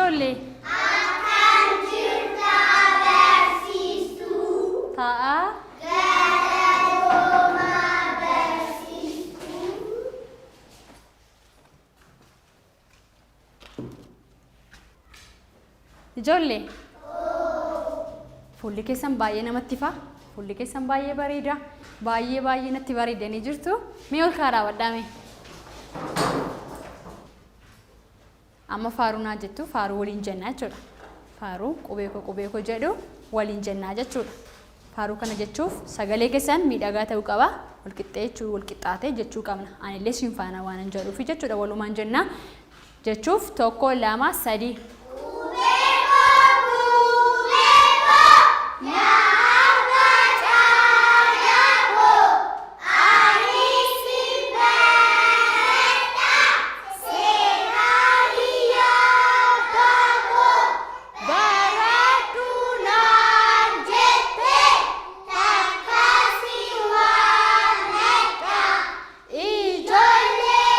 ijoollee? Akkam jirta barsiistuu? Taa'aa. Galatoomaa barsiistuu. Ijoollee. Fuulli keessan baay'ee namatti ifa. Fuulli keessan baay'ee bareeda. Baay'ee baay'ee natti bareedanii jirtu. Mee ol kaa dhaabadhaa mee. Amma faaruu naa jettu faaruu waliin jennaa jechuudha. Faaruu qubee koo qubee koo jedhu waliin jennaa jechuudha. Faaruu kana jechuuf sagalee keessan miidhagaa ta'uu qaba. Wal qixxee jechuu wal qixxaatee jechuu qabna. Anillee siin faana waanan jedhuufi jechuudha walumaan jennaa. Jechuuf 1 2 3. Qubee koo qubee koo na abbaa caalaa koo anis sin baradha seenaa biyya abbaa koo baradhu naan jette takka si waammadha Ijoollee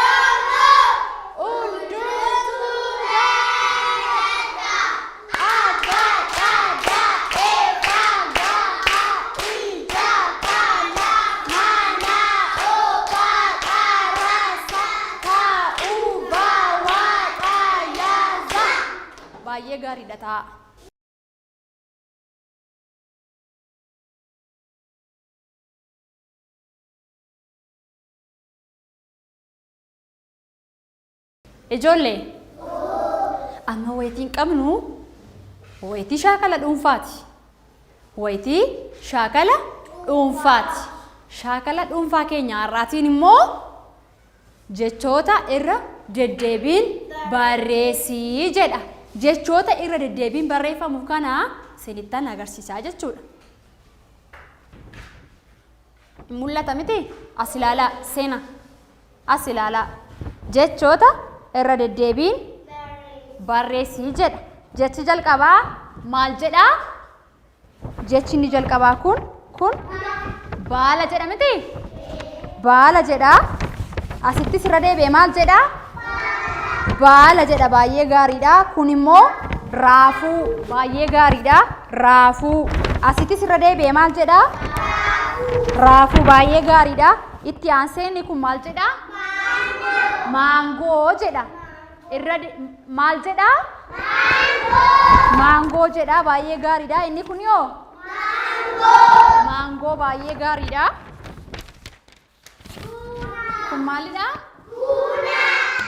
Oromoo hundumtuu baradha. A B C D E F G H I J K L M N O P Q R S T U V W X Y Z. Baay'ee gaariidha taa'aa. Ijoollee, amma wayitiin qabnu wayitii shaakala dhuunfaati. Wayitii shaakala dhuunfaati. Shaakala dhuunfaa keenya har'aatiin immoo jechoota irra deddeebiin barreessii jedha. Jechoota irra deddeebiin barreeffamu kana isinittan agarsiisaa jechuudha. Hin mul'ata miti? As ilaalaa seena. As ilaalaa. Jechoota irra deddeebiin barreessii jedha. Jechi jalqabaa maal jedhaa? Jechi inni jalqabaa kun baala jedha miti? Baala jedha. Asittis irra deebi'ee maal jedha? Baala jedha baay'ee gaariidha. Kun immoo raafuu baay'ee gaariidha. Raafuu. Asittis irra deebi'ee maal jedha? Raafuu baay'ee gaariidha. Itti aansee inni kun maal jedha? Maangoo jedha. Irra maal jedha? Maangoo jedha baay'ee gaariidha. Inni kun yoo? Maangoo baay'ee gaariidha. Kun maalidha?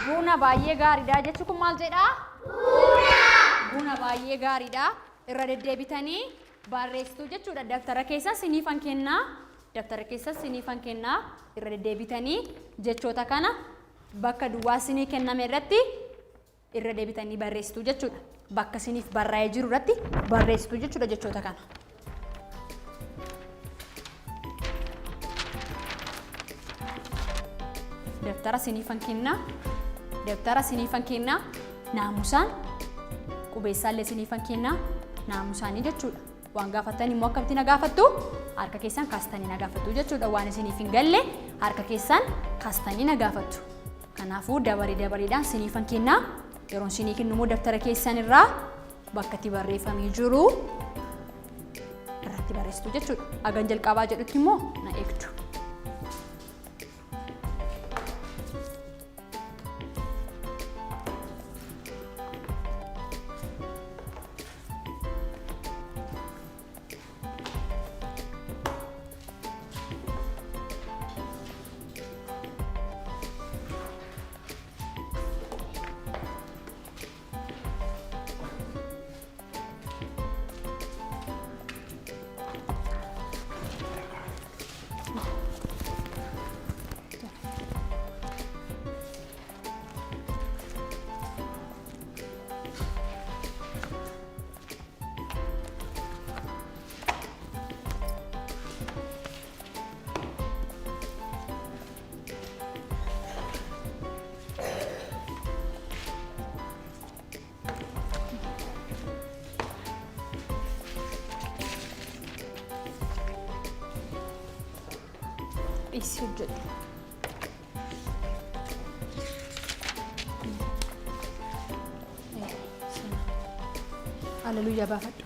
Buna baay'ee gaariidha. Jechi kun maal jedha? Buna baay'ee gaariidha. Irra deddeebitanii barreessitu jechuudha. Dabtara keessa siniifan kennaa. Dabtara keessa siniifan kennaa. Irra deddeebitanii jechoota kana bakka duwwaa sinii kenname irratti irra deebitanii barreessitu jechuudha. Bakka siniif barraa'ee jiru irratti barreessitu jechuudha jechoota kana. Dabtara siniifan kennaa. Dabtara siniifan kennaa. Naamusaan qubeessaallee siniifan kennaa. Naamusaanii jechuudha. Waan gaafattan immoo akkamitti na gaafattu? Harka keessan kaastanii na gaafattu jechuudha. Waan isiniif hin galle harka keessan kaastanii na gaafattu. Kanaafuu dabaree dabareedhaan siniifan kennaa. Yeroon sinii kennu immoo dabtara keessan irraa bakka itti barreeffamee jiru irratti barreessitu jechuudha. Hagan jalqabaa jedhutti immoo na eegdu. Dhiisii hojjedhu. Hallelujah baafadhu.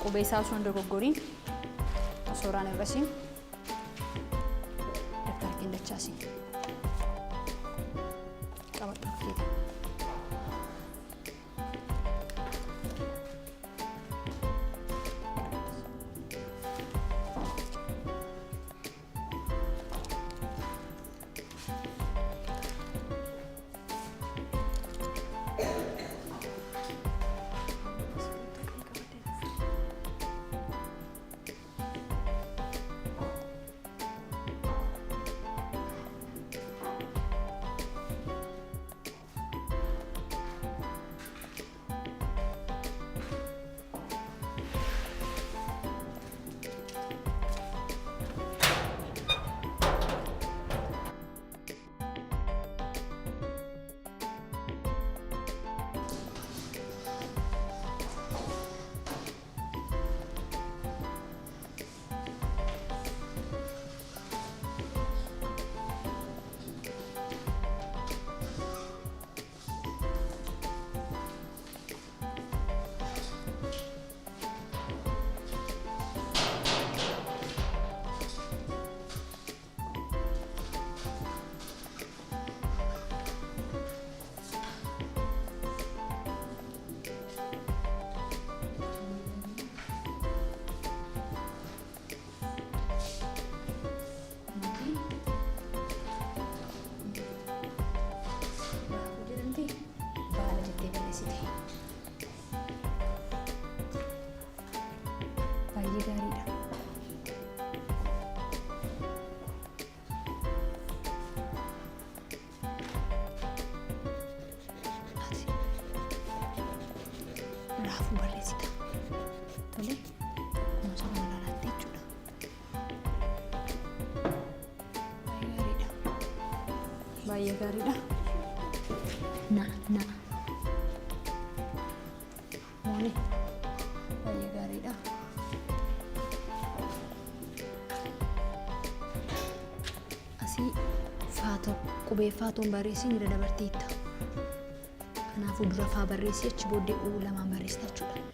Qubee isaa osoo hin dogoggoriin, osoo irraan hir'isiin, daftara kee dachaasiin qabadhu keeta. Raafuu jedhamti baala jettee barreessite. Baay'ee gaariidha. Ati raafuu barreessita. Tole, kunuunsa kana ilaalaatte jechuudha. Baay'ee gaariidha. Baay'ee gaariidha. Na na. Mooni. Baay'ee gaariidha. Asii faatoo qubee faatoon barreessiin irra dabarteetta. Kanaafuu dura faa barreessii, achi booddee uu lamaan barreessita jechuudha.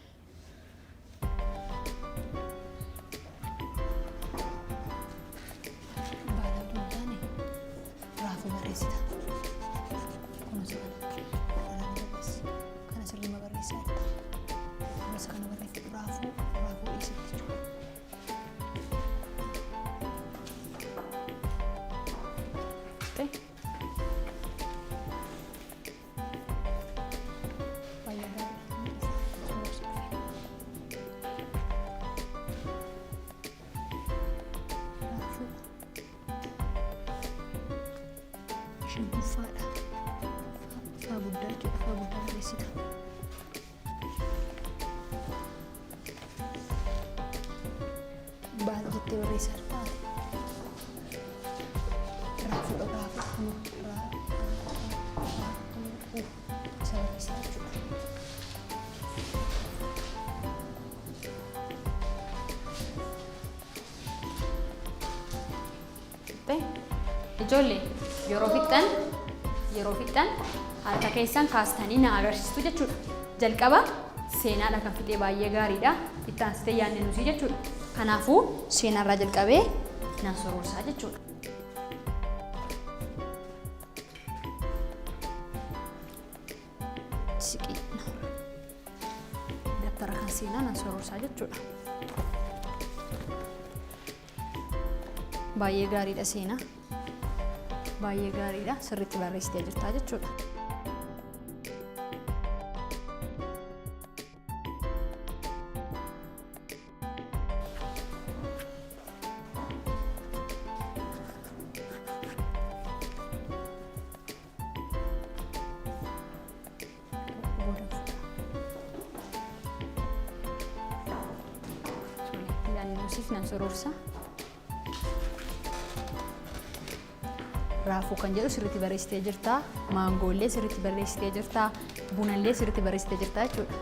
Baala utuu hin taane raafuu barreessita. Kunuunsa kana irra barreessi. Kana sirriima barreessaa jirta. Kunuunsa kana barreeffadhu, raafuu raafuu dhiisitti jechuudha. Baay'ee gaariidha. Suuraa dhufe. Raafuu. Isheen kun faadha. Faa guddaa jechuudha. Faa guddaa barreessita. Baala jettee barreessaa jirta ati. Raafuudha, raafuu kun raa raa u isa barreessaa jechuudha. Ijoollee, yeroo fixxan harka keessan kaastanii na agarsiistu jechuudha. Jalqaba seenaadha kan fixee, baay'ee gaariidha. Itti aansitee yaadne nuti jechuudha. Kanaafuu seenaarraa jalqabee nan sororsaa jechuudha. Siqii dabtara kan seenaa nan sororsaa jechuudha. Baay'ee gaariidha, seenaa. Baay'ee gaariidha. Sirriitti barreessitee jirtaa jechuudha. Booda fuudha. Addisiif nan sororsa. Raafuu kan jedhu sirriitti barreessitee jirta. Maangoollee sirriitti barreessitee jirta. Bunallee sirriitti barreessitee jirta jechuudha.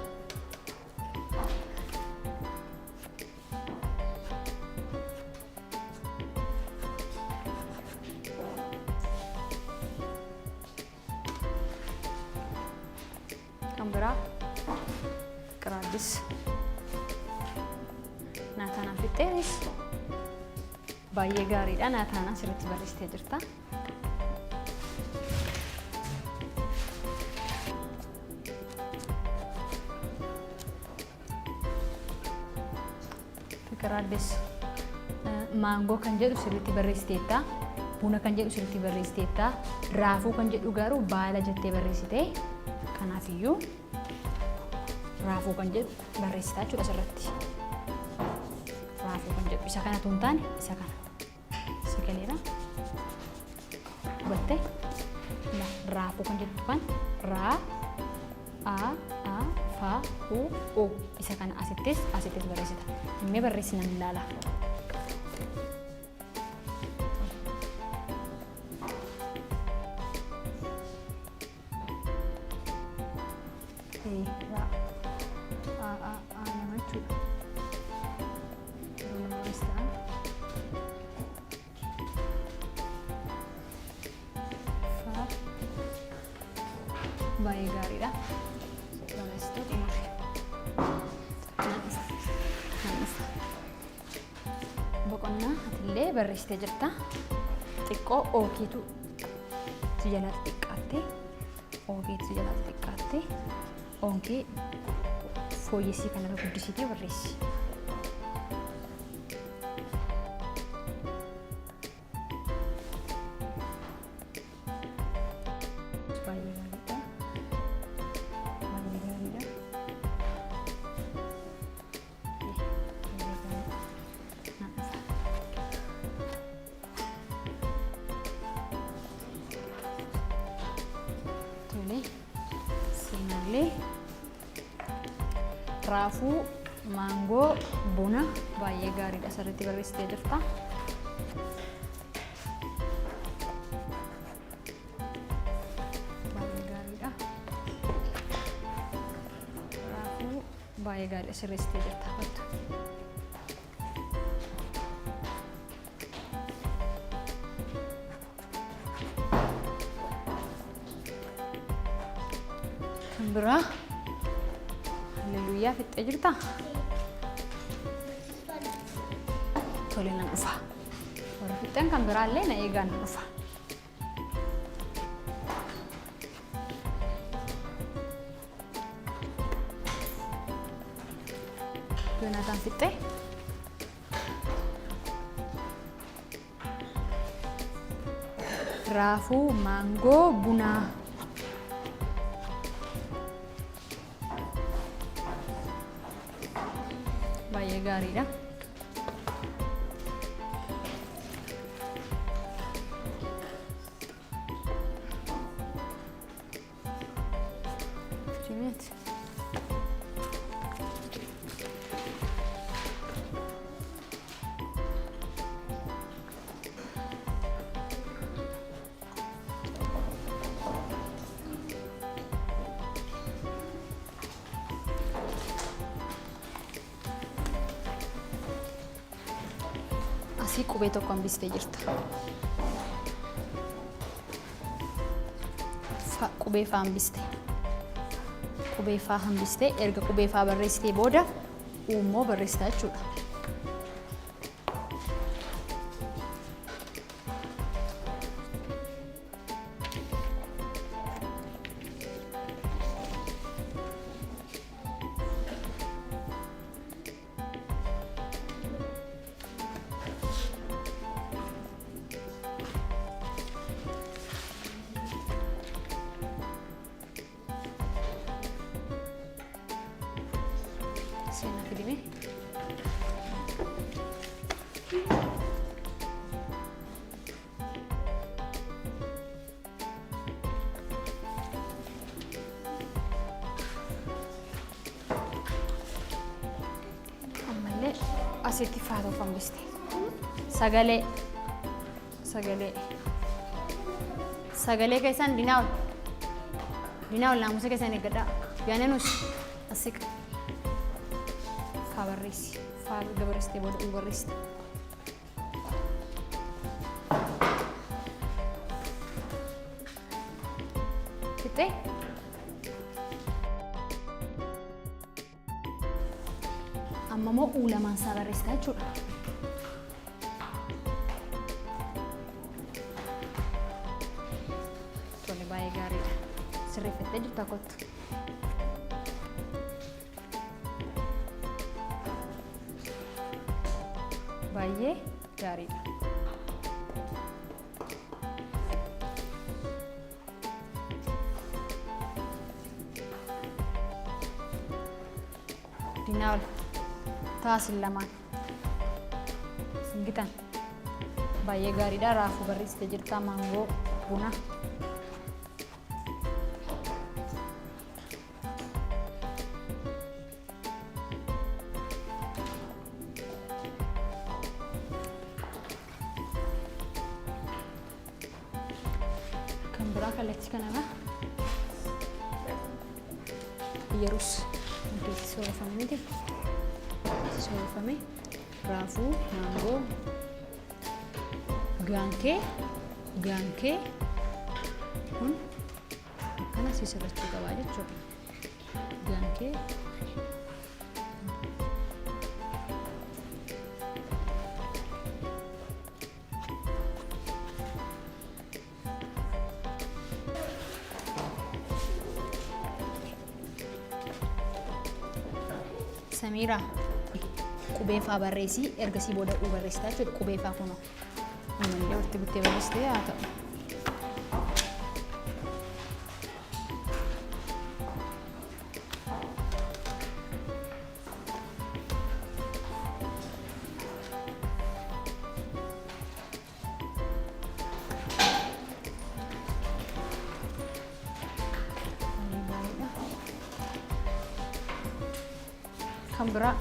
Kan biraa Qiraaddis Naataanaan fixxeeris baay'ee gaariidha. Naataanaan sirriitti barreessitee jirta. Fiqir Addis maangoo kan jedhu sirriitti barreessiteetta. Buna kan jedhu sirriitti barreessiteetta. Raafuu kan jedhu garuu baala jettee barreessite. Kanaafiyyuu raafuu kan jedhu barreessitaa jechuudha asirratti. Raafuu kan jedhu isa kanatu hin taane isa kana. Si galeera. Hubattee? Raafuu kan jettu kan raa A A F U U isa kana asittis asittis barreessita. Himmee barreessi nan ilaala. E ra A A A lama jechuudha. Yeroo lama barreessita. Fa baay'ee gaariidha. Barreessitee xumuri. Nan dhufa. Nan dhufa. Boqonnaa atillee barreessitee jirta. Xiqqoo ookiitu si jalaa xixiqqaatte. Ookiitu si jalaa xixiqqaatte. Oonkee fooyyessii kanarra guddisiitee barreessi. Baay'ee gaariidha. Baay'ee gaariidha. Baay'ee gaariidha. Nan dhufa. Tole. Seenallee raafuu, maangoo, buna baay'ee gaariidha sirriitti barreessitee jirta. Baay'ee gaariidha. Raafuu baay'ee gaariidha sirreessitee jirta. Kottu. Kan biraa Hallelujaa fixxee jirtaa? Tole nan dhufa. Warra fixxan kan biraallee na eegaa nan dhufa. Yoonaataan fixxee? Raafuu, maangoo, bunaa. Baay'ee gaariidha. Cimeti. Asii qubee tokko hambistee jirta. Fa qubee faa hambiste. Qubee faa hambiste erga qubee faa barreessitee booda uummoo barreessita jechuudha. Seenaa fidime. Asitti faa tokko hambiste. Sagalee. Sagalee. Sagalee keessan dinaa ol. Dinaa ol naamusa keessan eeggadhaa. Yaanenus asiq. Faa barreessi. Faa erga barreessitee booda uu barreessita. Fixxee? Amma immoo uu lamaan isaa barreessita jechuudha. Tole baay'ee gaariidha. Sirreeffattee jirta kottu. Baay'ee gaariidha. Diinaa ol. Taasin lamaan. Singitan. Baay'ee gaariidha. Raafuu barreessitee jirta. Maangoo, buna. Kan biraa kallattii kanarra Iyyerus iddootti soorafame miti. Soorafame raafuu, maangoo, gaankee, gaankee kun akkana sisirrachuu qabaa jechuudha. Gaankee Samiira qubee faa barreessii ergasii booda uu barreessitaa jechuudha qubee faa kunoo. Ammallee walitti guttee barreessitee haa ta'u. Kan biraa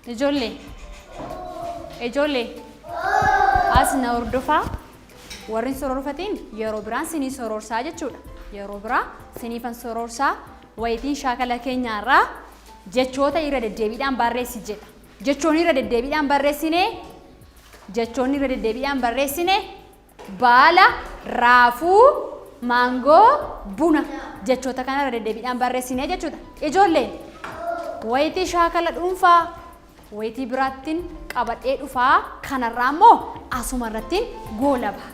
Ijoollee. Ijoollee. As na hordofaa. Warri hin sororfatiin yeroo biraan sinii sororsaa jechuudha. Yeroo biraa siniifan sororsaa wayitiin shaakala keenyaarraa jechoota irra deddeebiidhaan barreessi jedha. Jechoonni irra deddeebiidhaan barreessine jechoonni irra deddeebiidhaan barreessine baala, raafuu, maangoo, buna jechoota kana irra deddeebiidhaan barreessinee jechuudha. Ijoollee wayitii shaakala dhuunfaa wayitii biraattiin qabadhee dhufaa kanarraa immoo asuma irrattiin goolaba.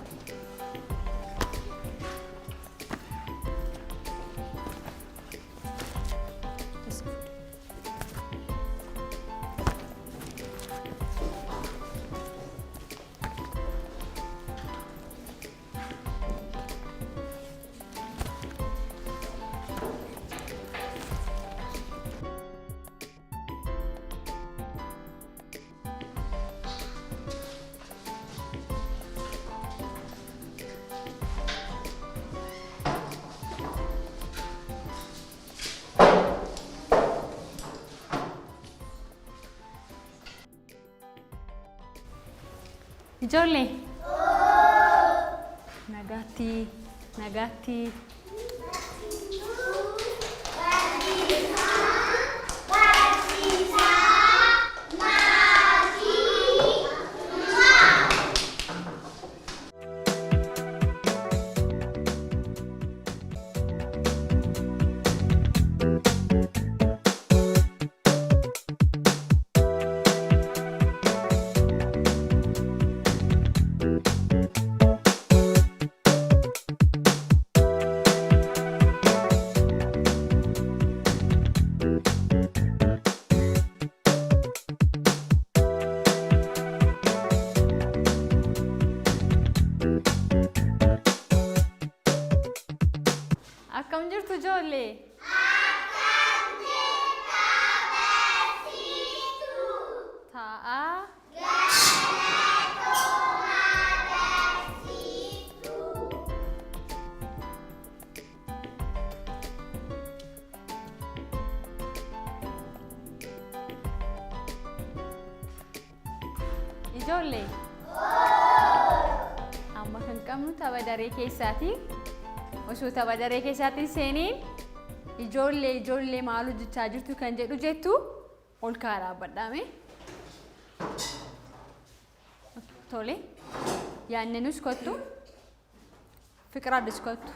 Ijoollee. Nagaatti, nagaatti. Akkam jirtu ijoollee? Akkam jirta barsiistuu? Ijoollee. Amma kan qabnu tapha daree keessaati. Osoo tapha daree keessaatti hin seeniin ijoollee ijoollee maal hojjechaa jirtu kan jedhu jettu ol ka'aa dhaabbadhaame. Tole. Yaannenus kottu. Fiqiraadis kottu.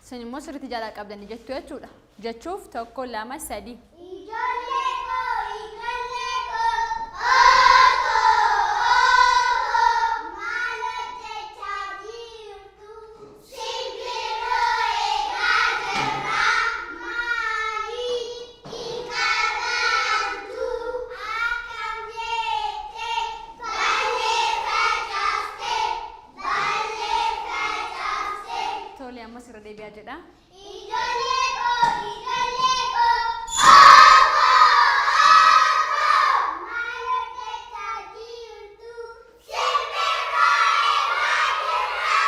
Isin immoo sirriitti jalaa qabdanii jettu jechuudha. Jechuuf tokko lama sadi. Ijoollee koo, ijoollee koo, ookoo, ookoo, maal hojjechaa jirtu? Simbirroo eegaa jirra. Maaliif hin qabantu? Akkam jettee baallee facaaste, baallee facaaste. Tole ammas irra deebi'aa jedha. Ijoollee koo, ijoollee koo, ookoo, ookoo, maal hojjechaa jirtu? Simbirroo eegaa jirra.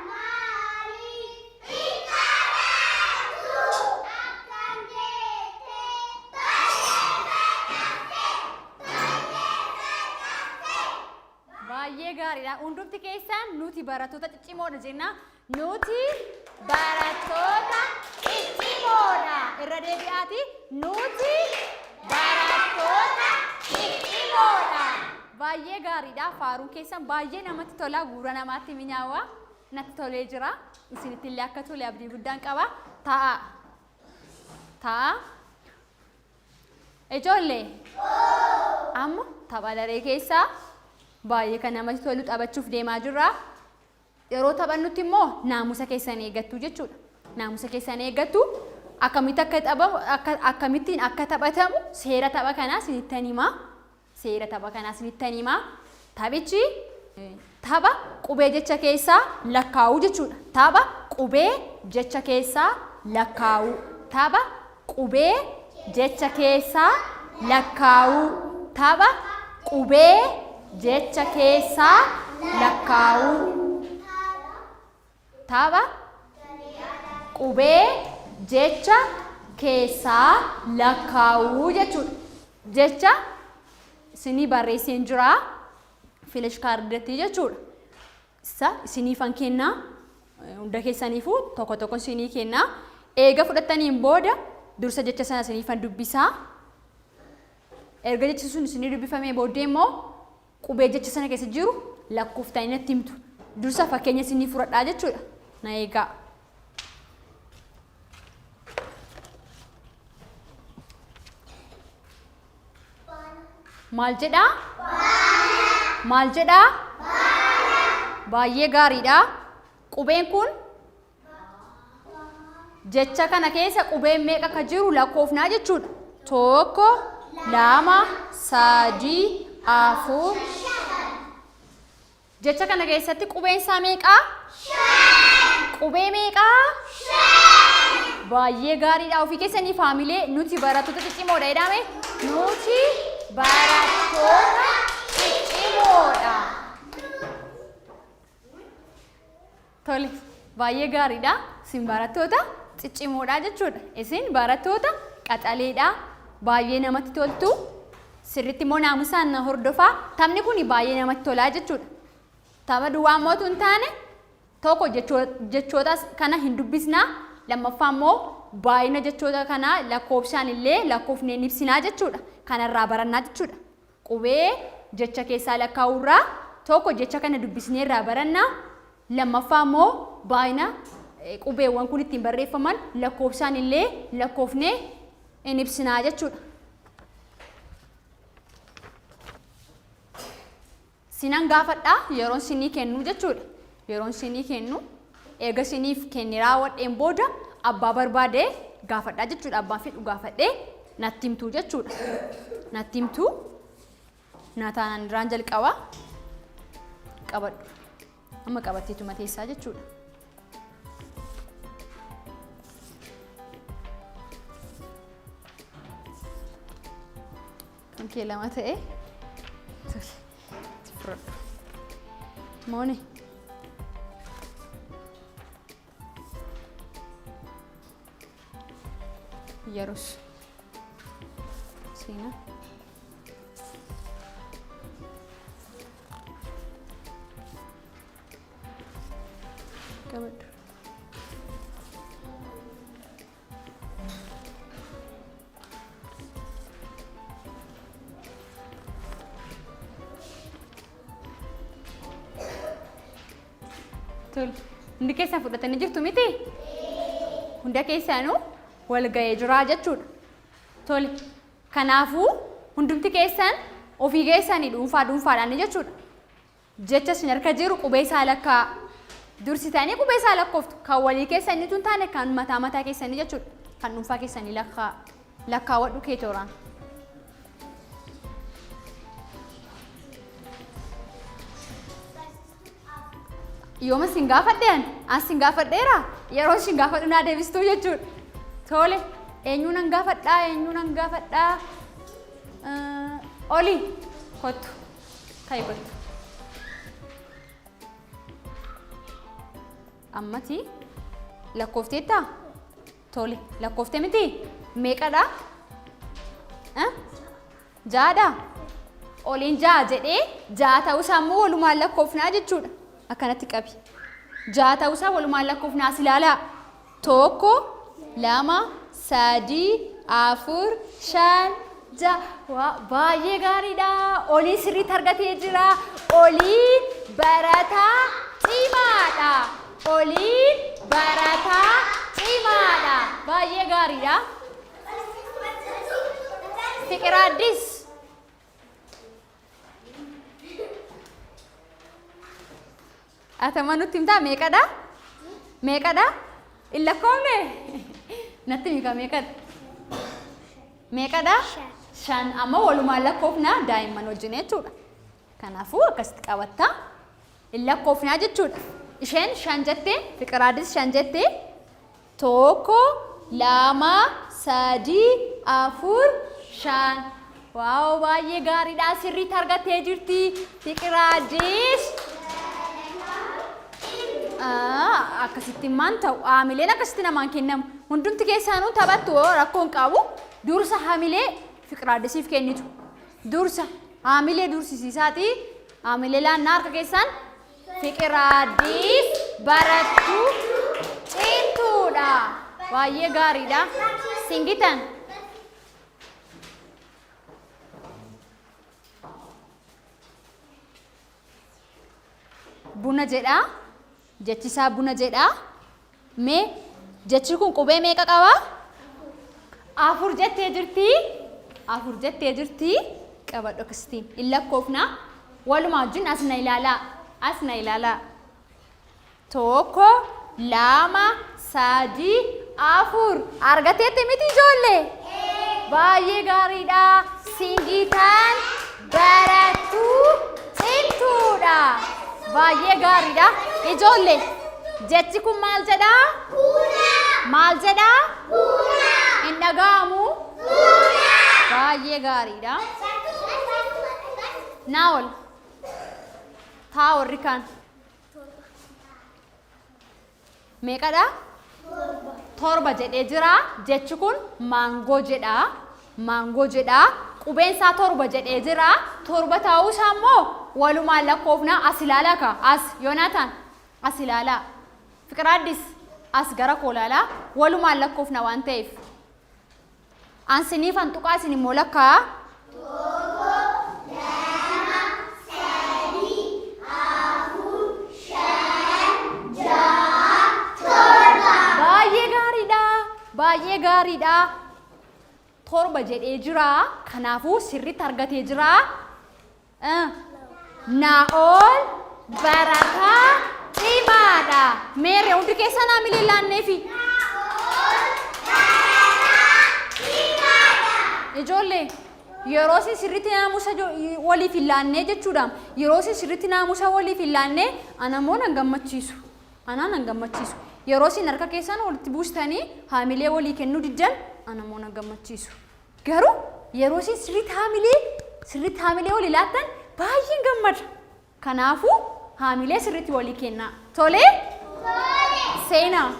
Maaliif hin qabantu? Akkam jettee baallee facaaste, baallee facaaste. Baay'ee gaariidha. Hundumti keessan nuti barattoota ciccimoodha jenna. Nuti barattoota ciccimoodha. Irra deebi'aati. Nuti barattoota ciccimoodha. Baay'ee gaariidha. Faaruun keessan baay'ee namatti tola. Gurra namaatti minyaawaa. Natti tolee jira. Isinitti illee akka tole abdii guddaan qaba. Taa'aa. Taa'aa. Ijoollee. Amma tapha daree keessaa baay'ee kan namatti tolu taphachuuf deemaa jirra. Yeroo taphannutti immoo naamusa keessan eeggattu jechuudha. Naamusa keessan eeggattu akkamitti akka taphamu akka akkamittiin akka taphatamu seera tapha kanaa isinittan himaa. Seera tapha kanaa isinittan himaa. Taphichi tapha qubee jecha keessaa lakkaa'uu jechuudha. Tapha qubee jecha keessaa lakkaa'uu. Tapha qubee jecha keessaa lakkaa'uu. Tapha qubee jecha keessaa lakkaa'uu. Tapha qubee jecha keessaa lakkaa'uu jechuudha. Jecha isinii barreesseen jira filash kaardiitti jechuudha. Isa isiniifan kennaa hunda keessaniifuu tokko tokko isinii kennaa. Eega fudhattaniin booda dursa jecha sana isiniifan dubbisaa. Erga jechi sun isinii dubbifamee booddee immoo qubee jecha sana keessa jiru lakkooftanii natti himtu. Dursa fakkeenya isinii fudhadhaa jechuudha. Na eegaa. Maal jedhaa? Maal jedhaa? Baay'ee gaariidha. Qubeen kun jecha kana keessa qubeen meeqa akka jiru lakkoofnaa jechuudha. Tokko, lama, sadii, afur. Jecha kana keessatti qubeen isaa meeqaa? Qubee meeqaa? Baay'ee gaariidha. Ofii keessanii faamilee nuti barattoota ciccimoodha jedhame. Nuti barattoota ciccimoodha. Tole, baay'ee gaariidha. Isin barattoota ciccimoodha jechuudha. Isin barattoota qaxaleedha. Baay'ee namatti toltu. Sirriitti immoo naamusaan na hordofaa. Taphni kun baay'ee namatti tolaa jechuudha. Tapha duwwaa immoo utuu hin taane tokko jechoota kana hin dubbisnaa. Lammaffaa immoo baay'ina jechoota kanaa lakkoofsaan illee lakkoofnee ni ibsinaa jechuudha. Kanarraa barannaa jechuudha. Qubee jecha keessaa lakkaa'uurraa tokko jecha kana dubbisnee irraa baranna. Lammaffaa immoo baay'ina qubeewwan kun ittiin barreeffaman lakkoofsaan illee lakkoofnee in ibsinaa jechuudha. Sinan gaafadha yeroon sinii kennu jechuudha. Yeroon sinii kennu eega siniif kenne raawwadheen booda abbaa barbaade gaafadha jechuudha. Abbaan fedhu gaafadhee natti himtuu jechuudha. Natti himtuu Naataanaan irraan jalqaba qabadhu. Amma qabatteetuma teessaa jechuudha. Kan kee lama ta'e. Tole. Itti fudhadhu. Moone. Yerus. Seenaa. Qabadhu. Tole. Hundi keessan fudhatanii jirtu miti? Hunda keessanuu wal ga'ee jira jechuudha. Tole. Kanaafuu hundumti keessan ofii keessanii dhuunfaa dhuunfaadhaan jechuudha. Jecha isin harka jiru qubee isaa lakkaa'aa. Dursitanii qubee isaa lakkooftu. Kan walii keessanii utuu hin taane kan mataa mataa keessanii jechuudha. Kan dhuunfaa keessanii lakkaa'aa. Lakkaawwadhu kee tooraan. Yooma sin gaafadhe ani? An sin gaafadheera? Yeroo sin gaafadhu naa deebistuu jechuudha. Tole, eenyuu nan gaafadhaa? Eenyuu nan gaafadhaa? Oli, kottu. Ka'i kottu. Ammati lakkoofteettaa? Tole, lakkoofte miti? Meeqadha? Ja'adha? Oliin 6 jedhee 6 ta'uusaa immoo walumaan lakkoofnaa jechuudha. Akkanatti qabi. 6 ta'uusaa walumaan lakkoofnaa as ilaalaa. 1, 2, 3, 4, 5, 6. Waa baay'ee gaariidha. Oliin sirriitti argatee jira. Oliin barataa cimaadha. Oliin barataa cimaadha. Baay'ee gaariidha. Fiqiraaddis. Atama nutti himtaa meeqadha? Meeqadha? Hin lakkoofne? Natti himi meeqadha? Meeqadha? 5. Amma walumaan lakkoofna daa'imman wajjin jechuudha. Kanaafuu akkasitti qabatta. Hin lakkoofnaa jechuudha. Isheen 5 jette, Fiqiraaddis 5 jette. 1, 2, 3, 4, 5. Waaw baay'ee gaariidha. Sirriitti argattee jirti. Fiqiraaddis. Akkasitti maan ta'u haamileen akkasitti namaan kennamu. Hundumti keessaanuu taphattu rakkoo hin qabu. Dursa haamilee Fiqiraaddisiif kennitu. Dursa haamilee dursisiisaati. Haamilee laannaa harka keessaan. Fiqiraaddis barattuu cimtuudha. Baay'ee gaariidha. Singitan. Buna jedha. Jechi isaa buna jedha. Mee jechi kun qubee meeqa qaba? 4 jettee jirti. 4 jettee jirti. Qabadhu akkasitiin. Hin lakkoofna. Walumaa wajjin as na ilaalaa. As na ilaalaa. 1, 2, 3, 4. Argateetti miti ijoollee? Baay'ee gaariidha. Singitaan barattuu cimtuudha. Baay'ee gaariidha. Ijoollee jechi kun maal jedhaa? Maal jedhaa? Hin dhaga'amu? Baay'ee gaariidha. Naa'ol. Taa warri kaan. Meeqadha? 7 jedhee jira. Jechi kun maangoo jedha. Maangoo jedha. Qubeen isaa 7 jedhee jira. 7 ta'uu isaa immoo walumaan lakkoofna. As ilaalaa ka. As Yoonaataan. As ilaalaa. Fiqiraaddis as gara koo ilaalaa. Walumaan lakkoofna waan ta'eef. An siniifan tuqaa isin immoo lakkaa'aa. Baay'ee gaariidha. Baay'ee gaariidha. 7 jedhee jira. Kanaafuu sirriitti argatee jira. Naa'ol barataa cimaadha. Meerre hundi keessan haamilee laanneefi. Ijoollee yeroo isin sirriitti naamusa waliif hin laannee jechuudha. Yeroo isin sirriitti naamusa waliif hin laannee ana immoo nan gammachiisu. Anaa nan gammachiisu. Yeroo isin harka keessan walitti buustanii haamilee walii kennuu diddan ana immoo nan gammachiisu. Garuu yeroo isin sirriitti haamilee sirriitti haamilee walii laattan baay'een gammada. Kanaafuu haamilee sirriitti walii kennaa. Tolee? Tole. Seenaa.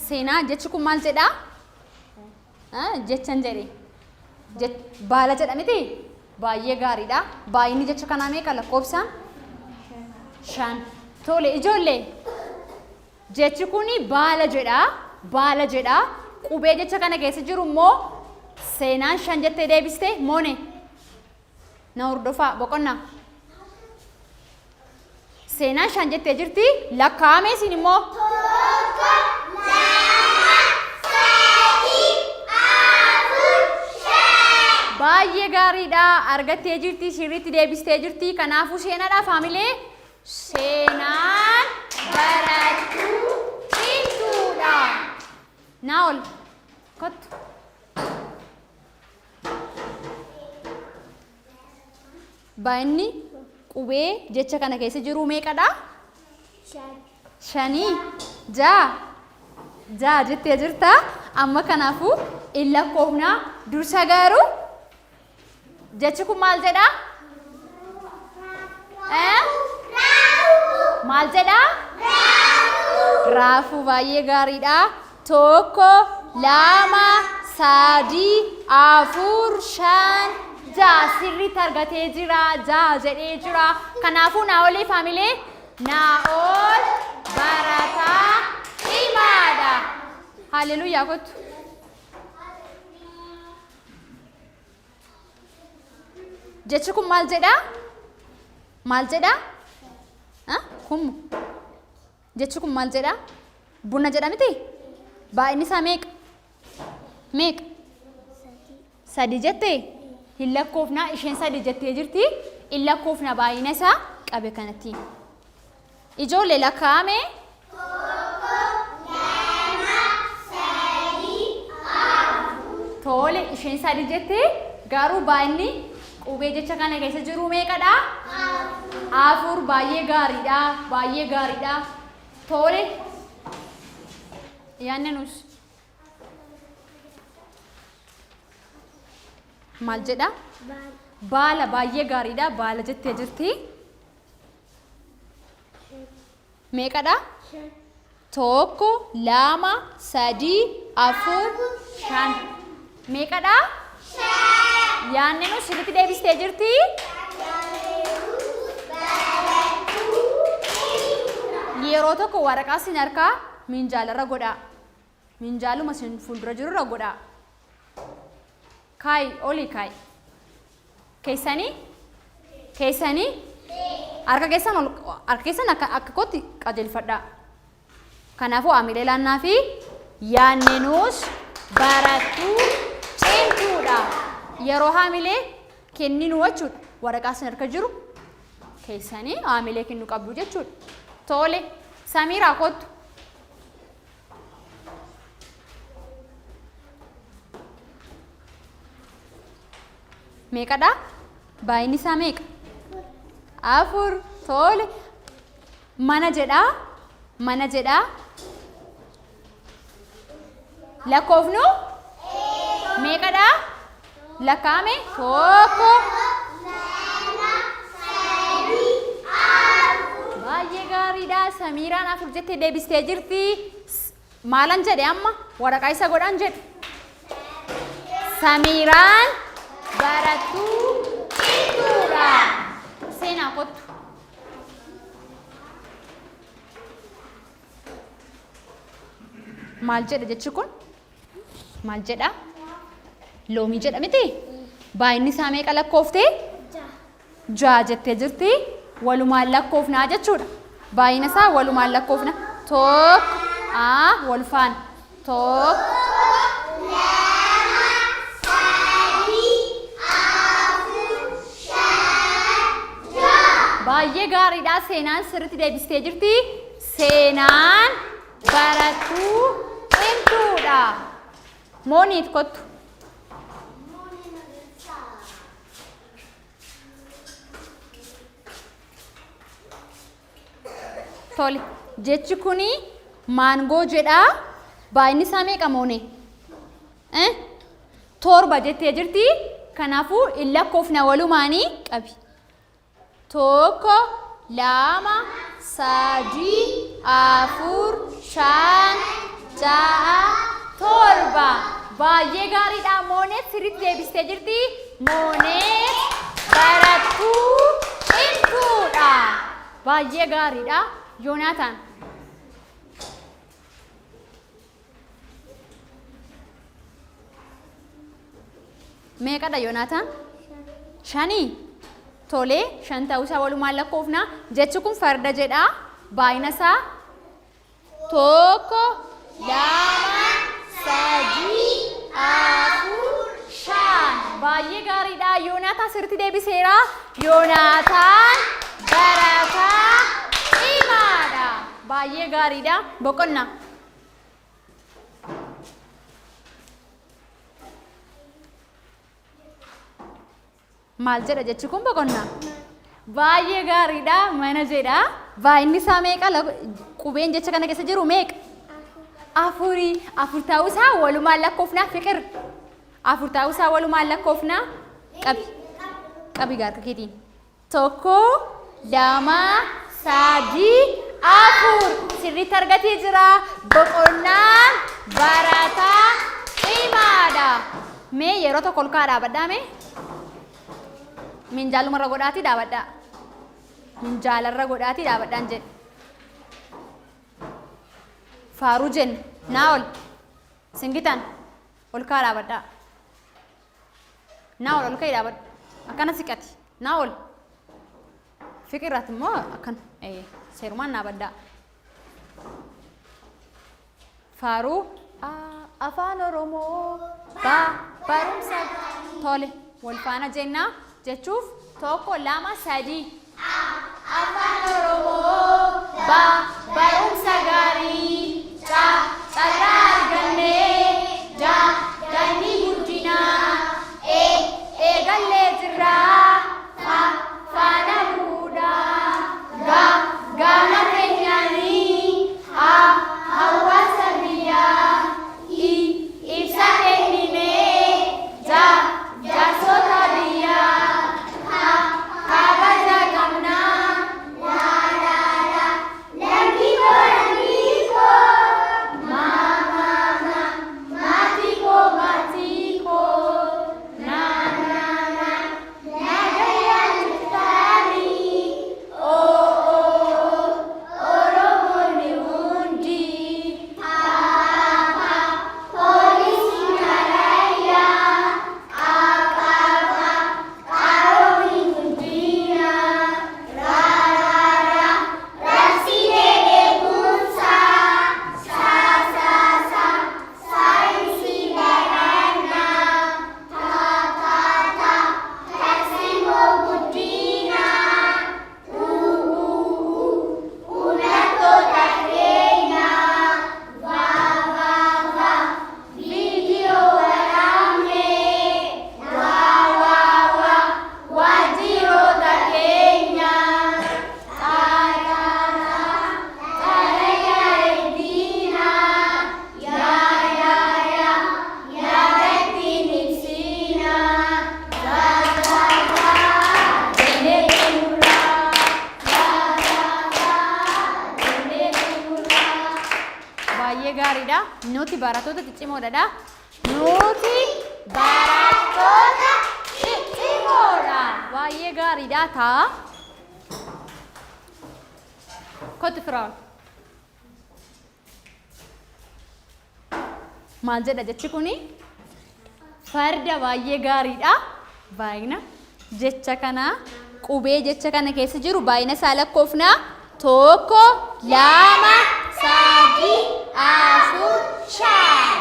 Seenaa jechi kun maal jedhaa? Jechan jedhe. Baala jedha miti? Baay'ee gaariidha. Baay'inni jecha kanaa meeqa lakkoofsaan? 5. Tole ijoollee, jechi kuni baala jedha. Baala jedha. Qubee jecha kana keessa jiru immoo seenaan 5 jettee deebiste moone. Na hordofaa boqonnaa. Seenaan 5 jettee jirti. Lakkaa'ame isin immoo. 1, 2, 3, 4, 5. Baay'ee gaariidha. Argattee jirti. Sirriitti deebistee jirti. Kanaafuu seenaadhaaf haamilee. Seenaan barattuu cimtuudha. Naa ol. Kottu. Baay'inni qubee jecha kana keessa jiru meeqadha? 5. 6. 6 jettee jirta. Amma kanaafuu in lakkoofnaa. Dursa garuu jechi kun maal jedha? Maal jedha? Raafuu. Baay'ee gaariidha. 1, 2, 3, 4, 5, 6 sirriitti argatee jira. 6 jedhee jira. Kanaafuu Naa'olii faamilee Naa'ol barataa cimaadha. Haaleluyyaa kottu. Jechi kun maal jedha? Maal jedha? Kun jechi kun maal jedha? Buna jedha miti? Baay'inni isaa meeqa? Meeqa? 3 jettee? Hin lakkoofnaa isheen 3 jettee jirti. Hin lakkoofna baay'ina isaa qabe kanatti. Ijoollee lakkaa'ame. 1, 2, 3, 4. Tole isheen 3 jettee garuu baay'inni qubee jecha kana keessa jiru meeqadha? 4. Baay'ee gaariidha. Baay'ee gaariidha. Tole. Yaadne nus. Maal jedha? Baala. Baay'ee gaariidha. Baala jettee jirti. Meeqadha? 1, 2, 3, 4, 5. Meeqadha? 5. Yaadne nus sirriitti deebistee jirti. Yeroo tokko waraqaa isin harkaa minjaalarra godhaa. Minjaaluma isin fuuldura jirurra godhaa. Kaayi olii kaayi. Keessanii? Keessanii? Harka keessan ol harka keessan akka akka kootti qajeelfadhaa. Kanaafuu haamilee laannaa fi yaadne nuus barattuu cimtuudha. Yeroo haamilee kenninu jechuudha. Waraqaa isin harka jiru keessanii haamilee kennuu qabdu jechuudha. Tole Samiiraa kottu. Meeqadha? Baay'inni isaa meeqa? 4. Tole. Mana jedha. Mana jedha. Lakkoofnu? Meeqadha? Lakkaa'ame? 1. 2, 3, 4. Baay'ee gaariidha. Samiiraan 4 jettee deebistee jirti. Maalan jedhe amma? Waraqaa isa godhan jedhe. Samiiraan barattuu cimtuudha. Seenaa kottu. Maal jedha jechi kun? Maal jedha? Loomii jedha miti? Baay'inni isaa meeqa lakkooftee? 6 jettee jirti. Walumaan lakkoofnaa jechuudha. Baay'ina isaa walumaan lakkoofna. 1 a wal faana. 1 2, 3, 4, 5, 6. Baay'ee gaariidha. Seenaan sirriitti deebistee jirti. Seenaan barattuu cimtuudha. Mooniit kottu. Tole. Jechi kuni maangoo jedha. Baay'inni isaa meeqa moone? 7 jettee jirti. Kanaafuu in lakkoofna walumaanii qabi. 1, 2, 3, 4, 5, 6, 7. Baay'ee gaariidha. Mooneet sirriitti deebistee jirti. Mooneet barattuu cimtuudha. Baay'ee gaariidha. Yoonaataan. Meeqadha Yoonaataan? Shanii. Tolee, shan ta'uusaa walumaan lakkoofna. Jechi kun farda jedha. Baay'ina isaa tokko, lama, sadii, afur, shan. Baay'ee gaariidha. Yoonaataan sirriitti deebiseera. Yoonaataan barataa cimaadha. Baay'ee gaariidha. Boqonnaa. Maal jedha jechi kun boqonnaa? Baay'ee gaariidha. Mana jedha. Baay'inni isaa meeqa? Qubeen jecha kana keessa jiru meeqa? Afuri. Afur ta'uu isaa walumaan lakkoofnaa Fiqir. Afur ta'uu isaa walumaan lakkoofnaa qabi. Qabi harka keetiin. Tokko, lama, sadii, afur. Sirriitti argatee jira. Boqonnaan barataa cimaadha. Mee yeroo tokko ol ka'aa dhaabadhaa mee? Minjaalumarra godhaatii dhaabadhaa. Minjaalarra godhaatii dhaabadhaan jedhe. Faaruu jenna. Naa ol. Singitan. Ol ka'aa dhaabadhaa. Naa ol ol ka'ii dhaabadhu. Akkana siqati. Naa ol. Fiqirraati immoo akkana. Ee, seerumaan dhaabadhaa. Faaruu A Afaan Oromoo B barumsa tole wal faana jennaa jechuuf tokko lama sadii. A Afaan Oromoo B barumsa gaarii C carraa argannee D daandii guddinaa E eegallee jirraa F faana bu'uudha G gama keenyaanii H hawaasa biyyaa I ibsa kenninee J jaarsota biyyaa K kabaja qabnaa La la la lammii koo lammii koo Ma ma ma maatii koo maatii koo na na na nagayaan jirtaanii o o o Oromoonni hundi Poolisii raayyaa qaroomni guddinaa ra ra ra rabsiilee beekumsaa sa sa sa saayinsii barannaa ta ta ta tarsiimoo guddinaa u u u uummattoota keenyaa va va va viidiyoo waraabnee wa wa wa waajjiroota keenyaa ta ta ta xalayaa erginaa ya ya ya yaadatti ibsinaa za za za jennee xumurraa za za za jennee xumurraa. Baay'ee gaariidha. Nuti barattoota ciccimoodha. Nuti barattoota ciccimoodha. Baay'ee gaariidha. Taa. Kottu Firaa'ol. Maal jedha jechi kuni? Farda baay'ee gaariidha. Baay'ina jecha kana qubee jecha kana keessa jiru baay'ina isaa lakkoofnaa tokko, lama, sadii, afur, shan.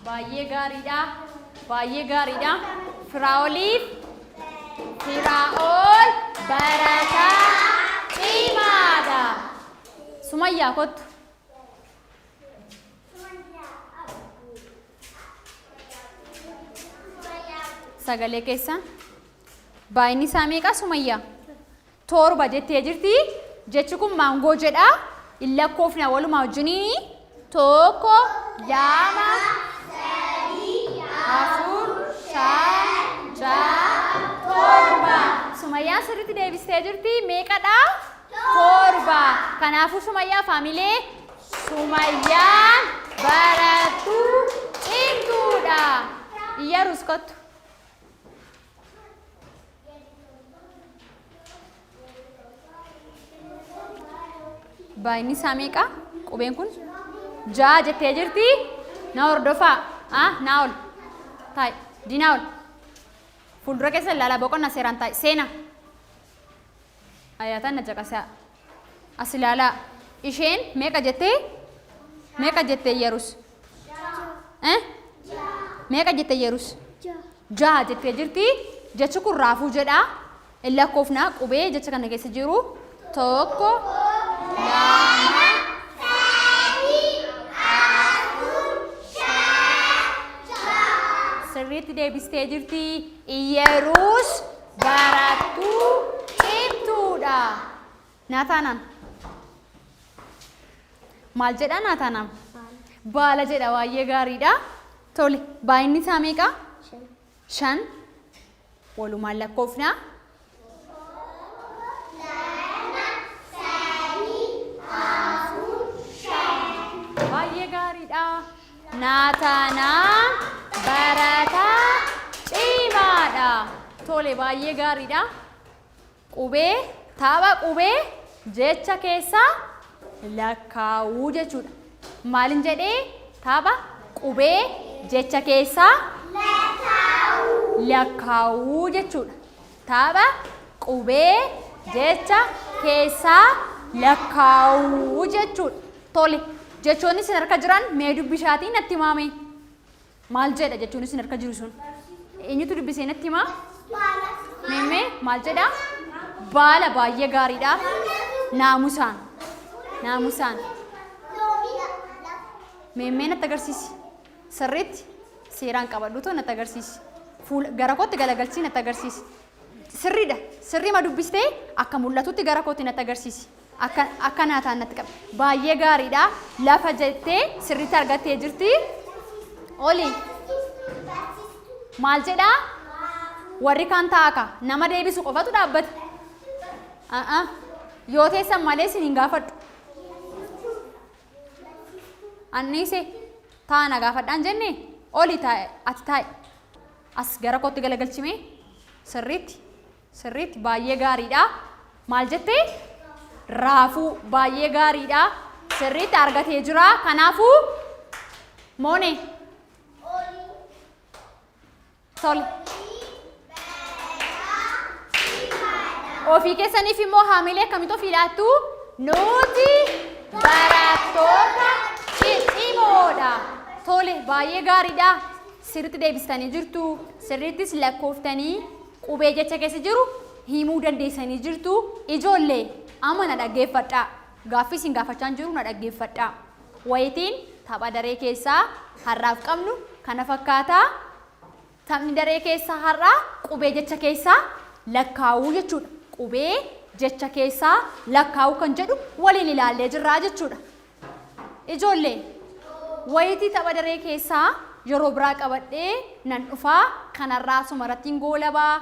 Baay'ee gaariidha. Baay'ee gaariidha. Firaa'oliif Firaa'ol barataa cimaadha. Sumayyaa kottu. Sagalee keessan. Baay'inni isaa meeqa Sumayyaa? Torba jettee jirti. Jechi kun maangoo jedha. In lakkoofna walumaa wajjiniin tokko, lama, afur, shan, ja'a, torba. Sumayyaan sirriitti deebistee jirti. Meeqadha? Torba. Kanaafuu Sumayyaa faamilee Sumayyaan barattuu cimtuudha. Raafuudha. Iyyarus kottu. Baay'inni isaa meeqa? Qubeen kun 6 jettee jirti. Na hordofaa. Ah, naa ol. Taa'i. Diinaa ol. Fuuldura keessa ilaalaa boqonnaa seeraan taa'i. Seena. Ayaataan na caqasaa. As ilaalaa. Isheen meeqa jettee? Meeqa jettee Iyyarus? Eh? Meeqa jettee Iyyarus? 6 jettee jirti. Jechi kun raafuu jedha. In lakkoofnaa qubee jecha kana keessa jiru 1, 2, 3, 4, 5, 6. Sirriitti deebistee jirti. Iyyeruus barattuu cimtuudha. Naataanaan. Maal jedha Naataanaan? Baala jedha baay'ee gaariidha. Tole baay'inni isaa meeqa? 5. Walumaan lakkoofnaa. 1, 2, 3, 4, 5. Baay'ee gaariidha. Naataanaan barataa cimaadha. Tole baay'ee gaariidha. Qubee tapha qubee jecha keessaa lakkaa'uu jechuudha. Maalin jedhee tapha qubee jecha keessaa lakkaa'uu jechuudha. Tapha qubee jecha keessaa lakkaa'uu jechuudha. Tole jechoonni isin harka jiran mee dubbisaatii natti himaa mee. Maal jedha jechoonni isin harka jiru sun? Eenyutu dubbisee natti himaa? Meemmee maal jedha? Baala baay'ee gaariidha. Naamusaan. Naamusaan. Meemmee natti agarsiisi. Sirriitti seeraan qabadhuutoo natti agarsiisi. Fuula gara kootti galagalchii natti agarsiisi. Sirriidha. Sirriima dubbistee akka mul'atutti gara kootti natti agarsiisi. Akka akka naataan natti qabe. Baay'ee gaariidha. Lafa jettee sirriitti argattee jirti. Oli. Maal jedhaa? Warri kaan taa'aa ka. Nama deebisu qofatu dhaabbata. A'a. Yoo teessan malee isin hin gaafadhu. Anniise taa'a na gaafadhaan jenne oli taa'e ati taa'i. As gara kootti galagalchimee sirriitti sirriitti baay'ee gaariidha. Maal jettee? Raafuu baay'ee gaariidha. Sirriitti argatee jira. Kanaafuu moone tole. Ofii keessaniif immoo haamilee akkamitti ofii laattu? Nuti barattoota ciccimoodha. Tole baay'ee gaariidha. Sirriitti deebistanii jirtu. Sirriittis lakkooftanii qubee jecha keessa jiru himuu dandeessanii jirtu. Ijoollee amma na dhaggeeffadhaa. Gaaffii isin gaafachaan jiru na dhaggeeffadhaa. Wayitiin tapha daree keessaa har'aaf qabnu kana fakkaata. Taphni daree keessaa har'aa qubee jecha keessaa lakkaa'uu jechuudha. Qubee jecha keessaa lakkaa'uu kan jedhu waliin ilaallee jirra jechuudha. Ijoollee, wayitii tapha daree keessaa yeroo biraa qabadhee nan dhufaa. Kanarraa asuma irrattiin goolabaa.